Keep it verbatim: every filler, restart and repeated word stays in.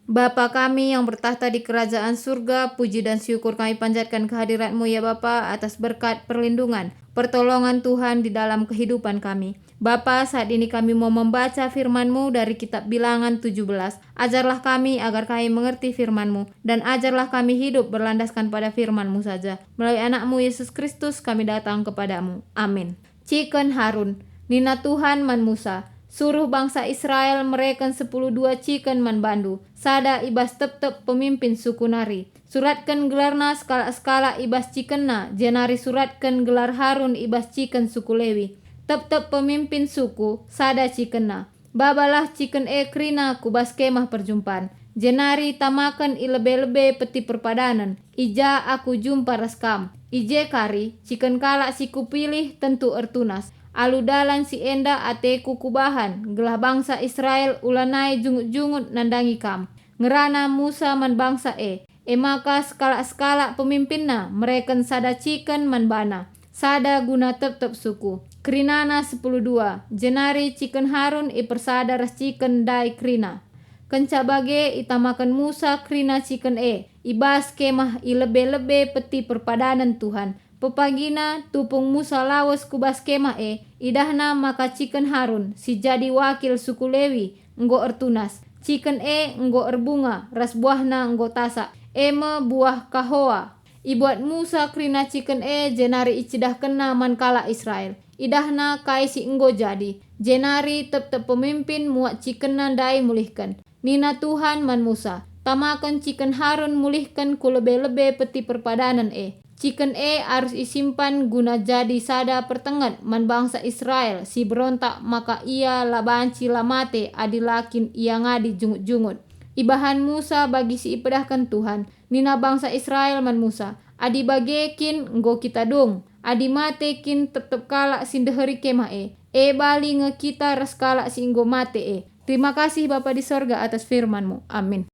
Bapa kami yang bertakhta di kerajaan surga, puji dan syukur kami panjatkan kehadirat-Mu, ya Bapa, atas berkat, perlindungan, pertolongan Tuhan di dalam kehidupan kami. Bapa, saat ini kami mau membaca firman-Mu dari kitab Bilangan tujuh belas. Ajarlah kami agar kami mengerti firman-Mu, dan ajarlah kami hidup berlandaskan pada firman-Mu saja. Melalui Anak-Mu, Yesus Kristus, kami datang kepada-Mu. Amin. Ciken Harun. Nina Tuhan man Musa, "Suruh bangsa Israel mereken sepuluh dua ciken man bandu, sada i bas tep-tep pemimpin suku nari. Suratken gelarna sekalak-sekalak i bas cikenna, jenari suratken gelar Harun i bas ciken suku Lewi. Tep-tep pemimpin suku, sada cikenna. Babalah ciken e kerina ku bas Kemah Perjumpan, jenari tamaken i lebe-lebe Peti Perpadanen, i ja Aku jumpa ras kam. I je kari, ciken kalak si Kupilih tentu ertunas. Alu dalan si enda ateKu Kubahan, gelah bangsa Israel ulanai jungut-jungut nandangi kam." Ngerana Musa man bangsa e, e maka sekalak-sekalak pemimpinna mereken sada ciken man bana, sada guna tep-tep suku. Kerinana sepuluh dua, jenari ciken Harun ipersada ras ciken ndai kerina. Kenca bage itamaken Musa kerina ciken e i bas Kemah i lebe-lebe Peti Perpadanen Tuhan. Pepagina tupung Musa lawes ku bas Kemah e, idahna maka ciken Harun, si jadi wakil suku Lewi, enggo ertunas. Ciken e enggo erbunga, ras buahna enggo tasak, e me buah kahoa. Ibuat Musa kerina ciken e, jenari icidahkenna man kalak Israel. Idahna kai si enggo jadi, jenari tep-tep pemimpin muat cikenna ndai mulihken. Nina Tuhan man Musa, "Tamaken ciken Harun mulihken ku lebe-lebe Peti Perpadanen e. Ciken e arus isimpan guna jadi sada pertenget man bangsa Israel si berontak, maka ia la banci la mate adi la kin ia ngadi jungut-jungut." Ibahan Musa bagi si ipedahken Tuhan. Nina bangsa Israel man Musa, "Adi bage kin enggo kita dung. Adi mate kin tep-tep kalak si ndeheri Kemah e, e bali nge kita ras kalak si enggo mate e." Terima kasih, Bapa di sorga, atas firman-Mu. Amin.